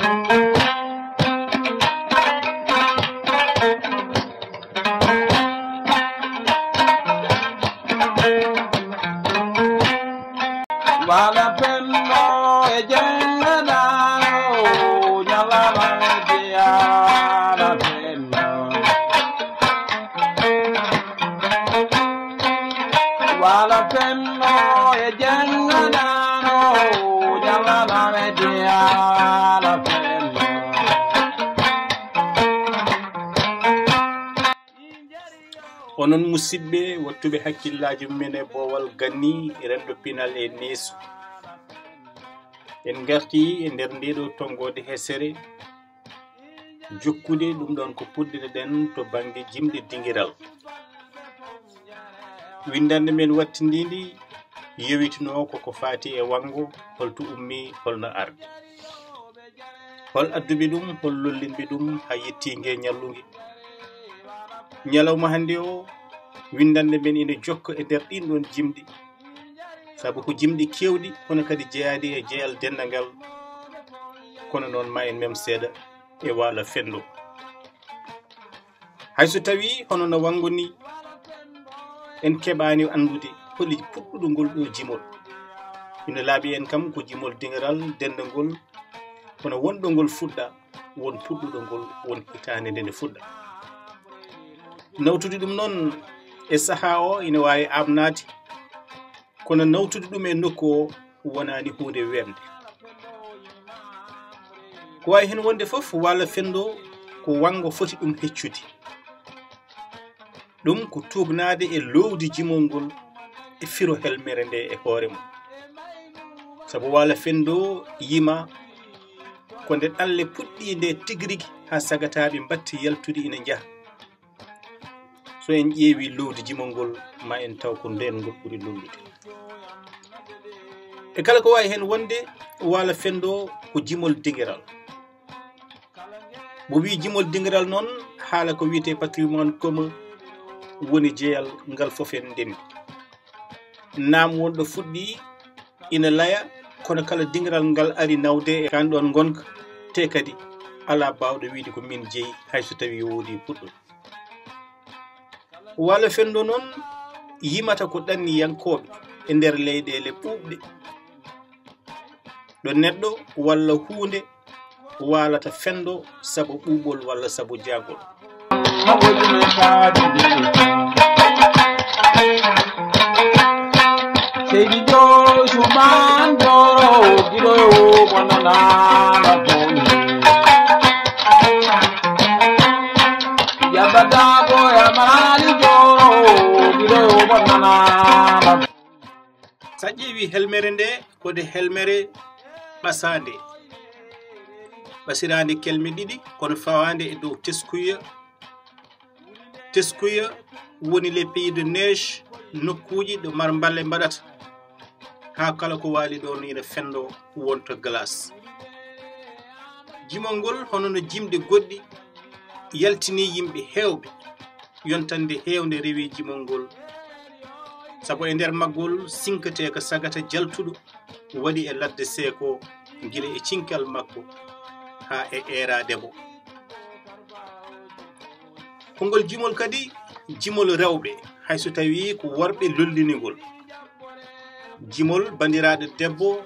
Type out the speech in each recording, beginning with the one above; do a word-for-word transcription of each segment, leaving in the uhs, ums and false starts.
Wala penno e jengana o, nyalama e diyana penno. Wala penno e jengana o, nyalama e diyana penno. Onon musidɓe, wattuɓe hakkillaaji mum en e boowal ganni, renndo pinal e neesu. En ngartii e nder ndeeɗoo tonngoode hesere, jokkude ɗum ɗoon ko puɗɗireɗen to bannge jimɗi dingiral. Winndannde men wattindiindi yowitinoo ko ko faati e wanngo, holto ummii, holno ardi. Hol adduɓe ɗum, hol lollinɓe ɗum haa yettii ngee ñalluge? Ñalawma hannde o, winndannde men ina jokka e nder ɗiin ɗoon jimɗi, sabu ko jimɗi keewɗi, kono kadi jeyaaɗi e jeyal denndangal. Kono noon, ma en mem seeɗa e Waalo Fenndo. Hay so tawii hono no wanngo ni, en keɓaani anndude holi puɗɗuɗo ngol ɗoo jimol. Ina laaɓi en kam ko jimol dingiral denndangol, kono wonɗo ngol fuɗɗa, won puɗɗuɗo ngol, won hitaande nde nde fuɗɗa. Nawtude ɗum noon e sahaa o ina waawi aaɓnaade, kono nawtude ɗum e nokku o wonaani huunde weeɓnde. Ko waawi heen wonde fof, Waalo Fenndo ko wanngo foti ɗum heccude. Ɗum ko tuugnaade e loowdi jimol ngol e firo helmere nde e hoore mum. Sabu Waalo Fenndo yima ko nde ɗanle puɗɗii nde tigi rigi haa sagataaɓe mbatti yaltude ina njaha. So en ƴeewii loowdi jimol ngol, ma en taw ko ndeen ngol ɓuri lollude. E kala ko waawi heen wonde, Waalo Fenndo ko jimol dingiral. Mo wii jimol dingiral noon, haala ko wiyetee patrimoine commun woni jeyal ngal fof en ndenndi. Naam, wonɗo fuɗɗii ina laya, kono kala dingiral ngal ari nawde e kaan ɗoon ngonka, te kadi alaa baawɗo wiyde ko miin jeyi, hay so tawii woodii puɗɗo. Waalo Fenndo noon yimata ko ɗanniyankooɓe e nder leyɗeele ɓuuɓɗe, ɗo neɗɗo walla huunde waalata fenndo sabu ɓuuɓol walla sabu jaagol. Seydi Josuman Doro, giɗo o bonanaama toon. Yabata ko yamali Doro, giɗo o bonanaama. So a ƴeewi helmere nde, ko nde helmere ɓasaande, ɓasiraande kelme ɗiɗi, kono fawaande e dow teskuya. Teskuya woni les pays de neige, nokkuuji ɗo marmballe mbaɗata, haa kala ko waali ɗoon ina fenndo wonta glace. Jimol ngol, hono no jimɗi goɗɗi, yaltini yimɓe heewɓe. Yontannde heewnde rewi jimol ngol, sabu e nder maggol sinkatee ko sagata jaltuɗo waɗi e ladde seeko, gila e cinkal makko haa e eeraade mo. Ko ngol jimol kadi jimol rewɓe, hay so tawii ko worɓe lollini ngol. Jimol banndiraaɗo debbo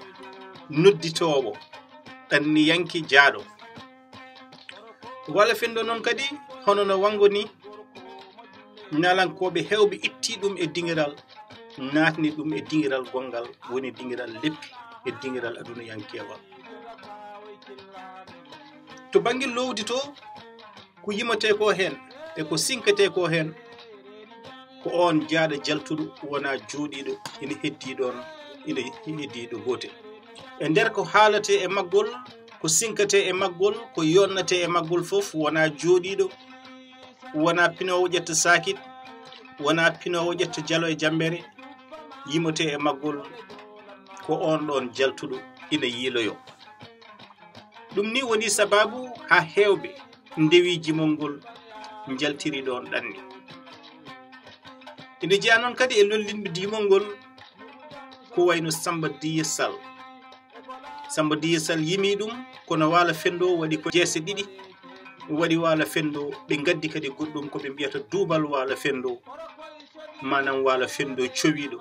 nodditoowo, ɗanniyanke jaaɗo. Waalo Fenndo noon kadi, hono no wanngo ni, naalankooɓe heewɓe ittii ɗum e dingiral, naatni ɗum e dingiral gonngal, woni dingiral leppi e dingiral adunayankeewal. To bannge loowdi to, ko yimatee ko heen e ko sinkatee ko heen, ko oon jaaɗo jaltuɗo, wonaa jooɗiiɗo, ina heddii ɗoon, ina heddii ɗo gootel. E nder ko haalatee e maggol, ko sinkatee e maggol, ko yonnatee e maggol fof, wonaa jooɗiiɗo, wonaa pinoowo ƴetta saakit, wonaa pinoowo ƴetta jalo e jammbere, yimatee e maggol, ko oon ɗoon jaltuɗo ina yiiloyoo. Ɗum ni woni sabaabu haa heewɓe ndewi jimol ngol, njaltiri ɗoon ɗanni. Ina jeyaa noon kadi e lollinɓe jimol ngol, ko wayno Samba Diye Sall. Samba Diye Sall yimi ɗum ko Kono Waalo Fenndo waɗi ko jeese ɗiɗi, waɗi Waalo Fenndo, ɓe ngaddi kadi goɗɗum ko ɓe mbiyata duubal Waalo Fenndo, maanaam Waalo Fenndo cowiiɗo,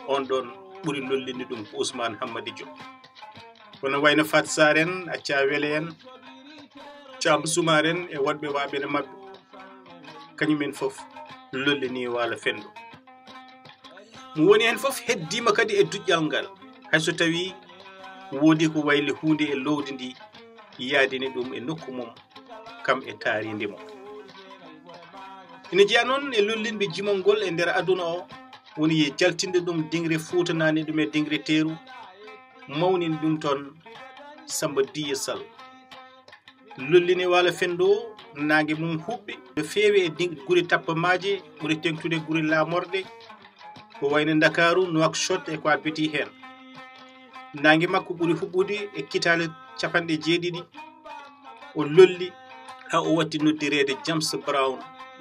on ɗon ɓuri lollinde ɗum ko Ousmane Hammadi Diop. Kono wayno Fat Sarr en, Acca Wele en, Caam Sumaar en e woɗɓe waaɓe no maɓɓe, kañum en fof lollini Waalo Fenndo. Mo woni heen fof heddiima kadi e duƴƴal ngal, hay so tawii woodi ko wayli huunde e loowdi ndi yaadini ɗum e nokku mum, kam e taariindi mum. Ina jeyaa noon e lollinɓe jimol ngol e nder aduna o, woni e jaltinde ɗum dingre Fuuta, naatni ɗum e dingre teeru, mawnini ɗum toon Samba Diye Sall. Lollini Waalo Fenndo, naange mum huɓɓi no feewi e ding-, gure tappamaaje, ɓuri teeŋtude gure laamorɗe, ko wayno Ndakaaru, Nouakchott e ko abbiti heen. Naange makko ɓuri huɓɓude e kitaale capanɗe jeeɗiɗi. O lolli haa o watti noddireede James Brown,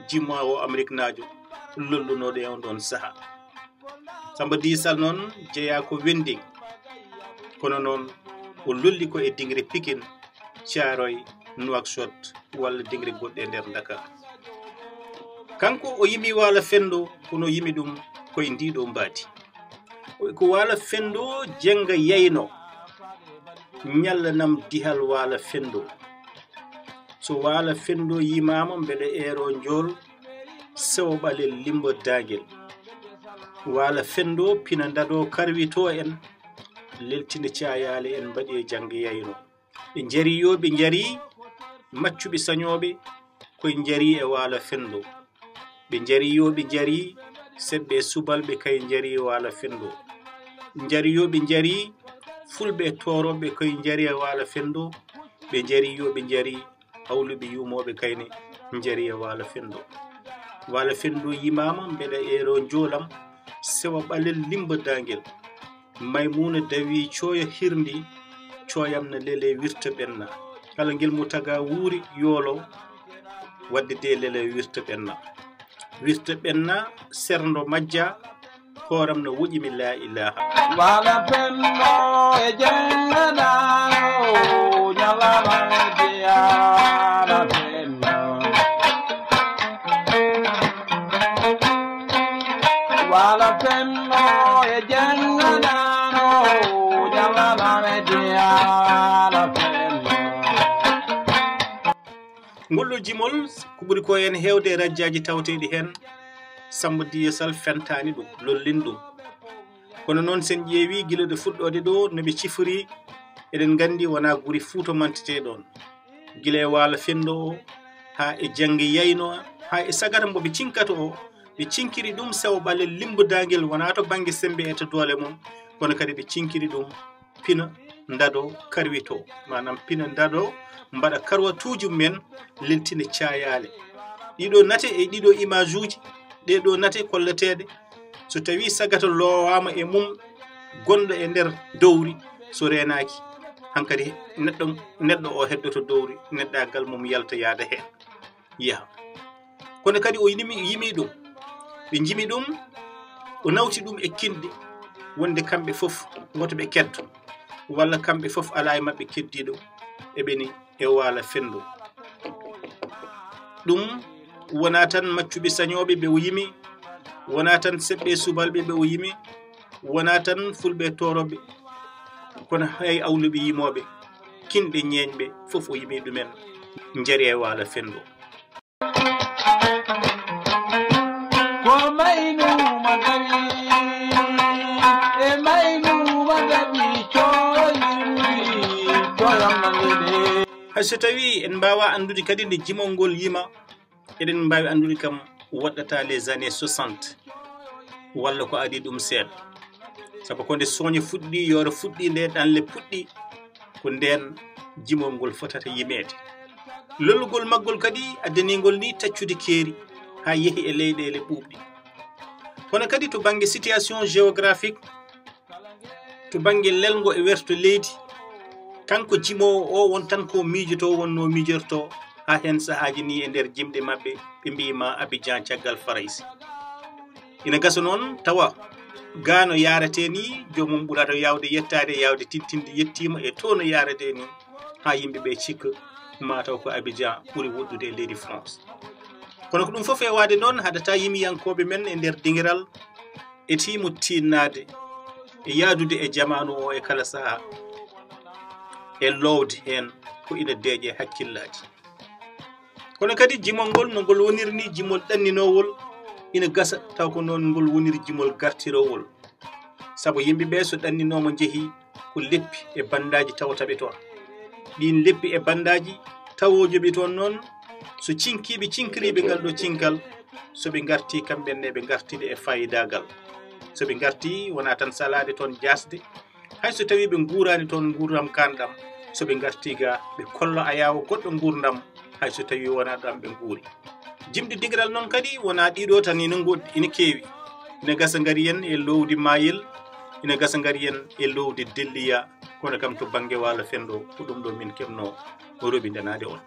jimoowo Ameriknaajo, lollunooɗo e on ɗon sahaa. Samba Diye Sall noon jeyaa ko Wending, kono noon o lolli ko e dingre Pikine, Thiaroye, Nouakchott walla dingre goɗɗe e nder Ndakaaru. Kanko o yimi Waalo Fenndo, kono o yimi ɗum koye ndii ɗoo mbaadi. O wi ko Waalo Fenndo jennga yayno, ñallanam dihal Waalo Fenndo. So Waalo Fenndo yimaama, mbeɗa eero njool, sewo ɓalel limbo daagel. Waalo Fenndo pina ndado karwito en, leltina caayaale en mbaɗi e jannga yayno. Ɓe njari yo ɓe njari, maccuɓe sañooɓe koye njari e Waalo Fenndo. Ɓe njari yo ɓe njari, seɓɓe e subalɓe kay njari e Waalo Fenndo. Njari yo ɓe njari, fulɓe e toorooɓe koye njari e Waalo Fenndo. Ɓe njari yo ɓe njari, hawluɓe yumooɓe kayne njari e Waalo Fenndo. Waalo Fenndo yimaama, mbeɗa eero njoolam, sewa ɓalel limba daangel. Maymuna dawi cooya hirndi, cooyam na lele wirta ɓenna. Kala ngel mo taga wuuri yoolo, wadde de lele wirta ɓenna. Wirta ɓenna, serndo majja, kooram no woƴi mi laa ilaaha. Waalo Fenndo e jennganano, ñalawma e diyaana Fenndo. Waalo Fenndo e jennganano, ñalawma e diyaana Fenndo. Ngol ɗoo jimol ko ɓuri ko en heewde e rajjaaji tawteeɗi heen, Samba Diye Sall fentaani ɗum, lollin ɗum. Kono noon, sen ƴeewi gila ɗo fuɗɗoode ɗo, no ɓe cifori, eɗen nganndi wonaa guri Fuuta mantete ɗoon. Gila e Waalo Fenndo o, haa e jannge yayno, haa e sagata mbo ɓe cinkata o, ɓe cinkiri ɗum sewo ɓalel limbo daangel, wonaa to bannge semmbe e to doole mum, kono kadi ɓe cinkiri ɗum pina, ndado, karwito, maanaam pina, ndado, mbaɗa karwatuuji mumen, leltina caayaale. Ɗiɗo nate e ɗiɗo image uji, ɗee ɗoo nate kolleteeɗe, so tawii sagata loowaama e mum, gonɗo e nder dowri, so reenaaki, hankadi neɗɗo, neɗɗo o heddoto dowri, neɗɗaagal mum yalta yaada heen, yaha. Kono kadi o yimi, yimi ɗum. Ɓe njimi ɗum, o nawti ɗum e kinɗe, wonde kamɓe fof woto ɓe keddo, walla kamɓe fof alaa e maɓɓe keddiiɗo, eɓeni e Waalo Fenndo. Ɗum wonaa tan maccuɓe sañooɓe ɓe o yimi, wonaa tan seɓɓe subalɓe ɓe o yimi, wonaa tan fulɓe toorooɓe, kono hay awluɓe yimooɓe, kinɗe ñeeñɓe fof o yimi ɗumen, njari e Waalo Fenndo. Ko maynuma dawi, e maynuma dawi, coyri, coyamma ndede. Hay so tawii en mbaawaa anndude kadi nde jimol ngol yima, eɗen mbaawi anndude kam woɗɗata les années soixante, walla ko adii ɗum seeɗa. Sabu ko nde sooñe fuɗɗi, yooro fuɗɗi, nde ɗanle puɗɗi, ko ndeen jimol ngol fotata yimeede. Lollugol maggol kadi addaniingol ni taccude keeri haa yehi e leyɗeele ɓuuɓɗe. Kono kadi to bannge situation géographique, to bannge lelngo e werto leydi, kanko jimoowo o won tan ko miijotoo, wonnoo miijortoo, haa heen sahaaji ni e nder jimɗe maɓɓe, ɓe mbiyi ma Abidjan caggal Farayse. Ina gasa noon tawa gaa no yaaretee ni, joomum ɓurata yaawde yettaade, yaawde tintinde yettiima e to no yaaretee ni. haa yimɓe ɓe cikka maa taw ko Abidjan ɓuri woɗɗude e leydi France. Kono ko ɗum fof feewaade noon, haɗataa yimiyankooɓe men e nder dingiral e tiimo tiinnaade e yaadude e jamaanu o e kala sahaa e loowde heen ko ina deeƴe hakkillaaji. Kono kadi jimol ngol no ngol woniri ni jimol ɗanninoowol, ina gasa taw ko noon ngol woniri jimol gartiroowol. Sabu yimɓe ɓe so ɗanninooma njehi ko leppi e banndaaji tawata ɓe toon. Ɗiin leppi e banndaaji tawoojo ɓe toon noon, so cinkiiɓe cinkiriiɓe ngal ɗo cinkal, so ɓe ngarti kamɓe ne ɓe ngartide e fayidaagal. So ɓe ngarti wonaa tan salaade toon jaasde, hay so tawii ɓe nguuraani toon nguurndam kaanɗam, so ɓe ngarti ga ɓe kolla ayaawo goɗɗo nguurndam, hay so tawii wonaa ɗam ɓe nguuri. Jimɗi dingiral noon kadi wonaa ɗiɗo tan ina ngoɗɗi, ina keewi. Ina gasa ngari en e lowdi Mayel, ina gasa ngari en e lowdi Delliya, kono kam to bannge Waalo Fenndo ko ɗum ɗo min keɓno roɓindanaade on.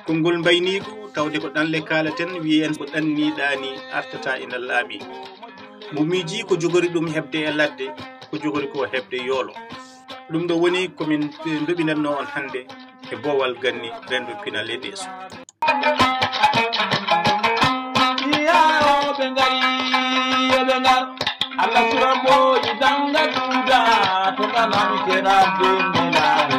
Konngol mbayniigu, tawde ko ɗanle kaalaten, wiyen ko ɗanniiɗaani artata ina laami. Mo miiji ko jogori ɗum heɓde e ladde, ko jogori ko heɓde yoolo. Ɗum ɗo woni ko min ndoɓinatno on hannde e boowal ganni renndo pinal e deeso. Ɓe ngari, ɓe ngar. Allah sura mboji danga duda, to kanam kera bindilare.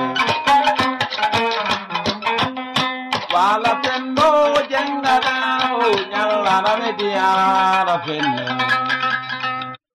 Wala fenno jengana, o nyalla na mediana fenno.